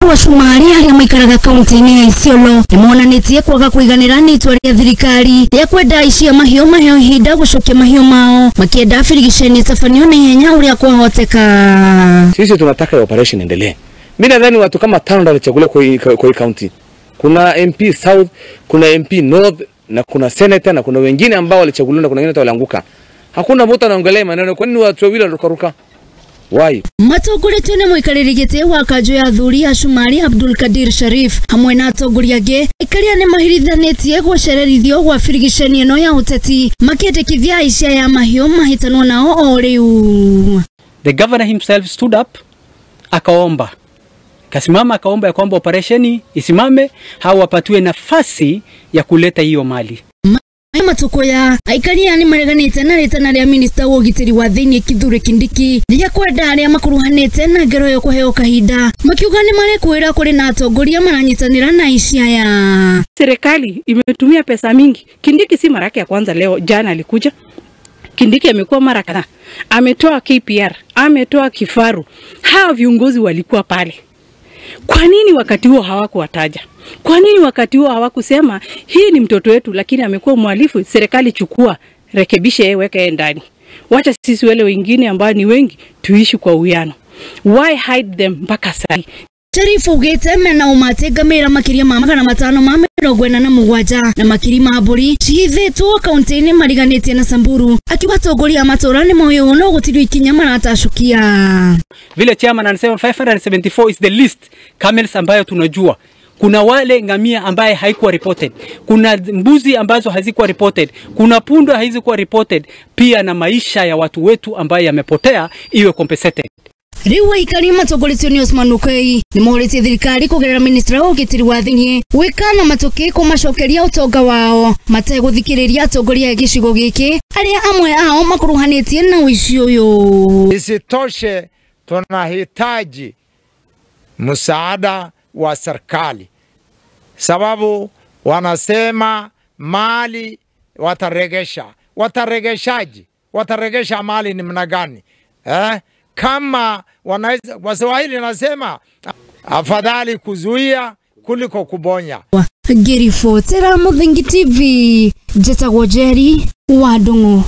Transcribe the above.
Wa Cumari arĩa maikaraga kaunti-inĩ ya Isiolo nĩmonanĩtie kwaga kũiganĩra nĩ itua rĩa thirikari rĩa kwenda aici a mahiũ maheo ihinda gũcokia mahiũ mao, makĩenda birigiceni ĩtabanio na ihenya ũrĩa kwahoteka. Sisi tunataka operation endelee. Mimi nadhani watu kama 5 ndio walichaguliwa kwa hii county. Kuna MP South, kuna MP North na kuna senator na kuna wengine ambao walichaguliwa na kuna wengine walianguka. Hakuna mtu anaongelea maneno, kwa nini watu wawili wanarukaruka? Why? Matongoretio nĩ mũikarĩri gĩtĩ wa kanjũ ya athuri ya Cumari Abdul Kadir Sharif hamwe na atongoria angĩ, aikaria nĩ mahirithanĩtie gũcererithio gwa birigiceni ĩno ya ũteti, makĩendekithia aici aya a mahiũ mahĩtanwo nao o rĩu. The governor himself stood up akaomba, kasimama akaomba ya kwamba operesheni isimame, hao wapatiwe nafasi ya kuleta hiyo mali. Matuko ya aikaria nĩ mareganĩte na rĩtana rĩa minista wa ũgitĩri wa thĩinĩ Kithure Kindiki rĩa kwenda arĩa makuruhanĩte na ngero ĩyo kũheo kahinda, makiuga nĩ marekwĩra kũrĩ na atongoria maranyitanĩra na aici aya. Serikali imetumia pesa mingi. Kindiki si mara yake ya kwanza leo, jana alikuja. Kindiki amekuwa mara kadhaa. Ametoa KPR, ametoa kifaru. Hawa viongozi walikuwa pale. Kwa nini wakati huo hawakuwataja? Kwa nini wakati huo hawakusema hii ni mtoto wetu lakini amekuwa mhalifu, serikali chukua, rekebishe, weka yeye ndani. Wacha sisi wale wengine ambao ni wengi tuishi kwa uwiano. Why hide them mpaka sasa? Sharifu ugite mena umate ngamĩra makĩria ma 547 na makiri ma mbũri cihithĩtwo kaunti-inĩ mariganĩtie na Samburu, akiuga atongoria a matũra nĩ moĩ ũũ no gũtirĩ ikinya maratacũkia. Vile chairman anasema 574 is the least camels ambayo tunajua. Kuna wale ngamia ambaye haikuwa reported, kuna mbuzi ambazo hazikuwa reported, kuna punda hazikuwa reported, pia na maisha ya watu wetu ambaye yamepotea iwe compensated. Rĩu aikari matongoretio nĩ Osman Okei nĩmorĩtie thirikari kũgerera ministra wa ũgitĩri wa thĩinĩ gwĩka na matũkĩ kũmacokeria ũtonga wao mategũthikĩrĩria atongoria a gĩcigo gĩkĩ arĩa amwe ao makuruhanĩtie na ũici ũyũ. Isitoshe, tunahitaji msaada wa serikali, sababu wanasema mali wataregesha. Wataregeshaji? Wataregesha mali ni mna gani? Kama wanaweza, Waswahili nasema afadhali kuzuia kuliko kubonya. Ngĩribotera Muthingi TV, njĩtagwo Njeri wa Ndung'u.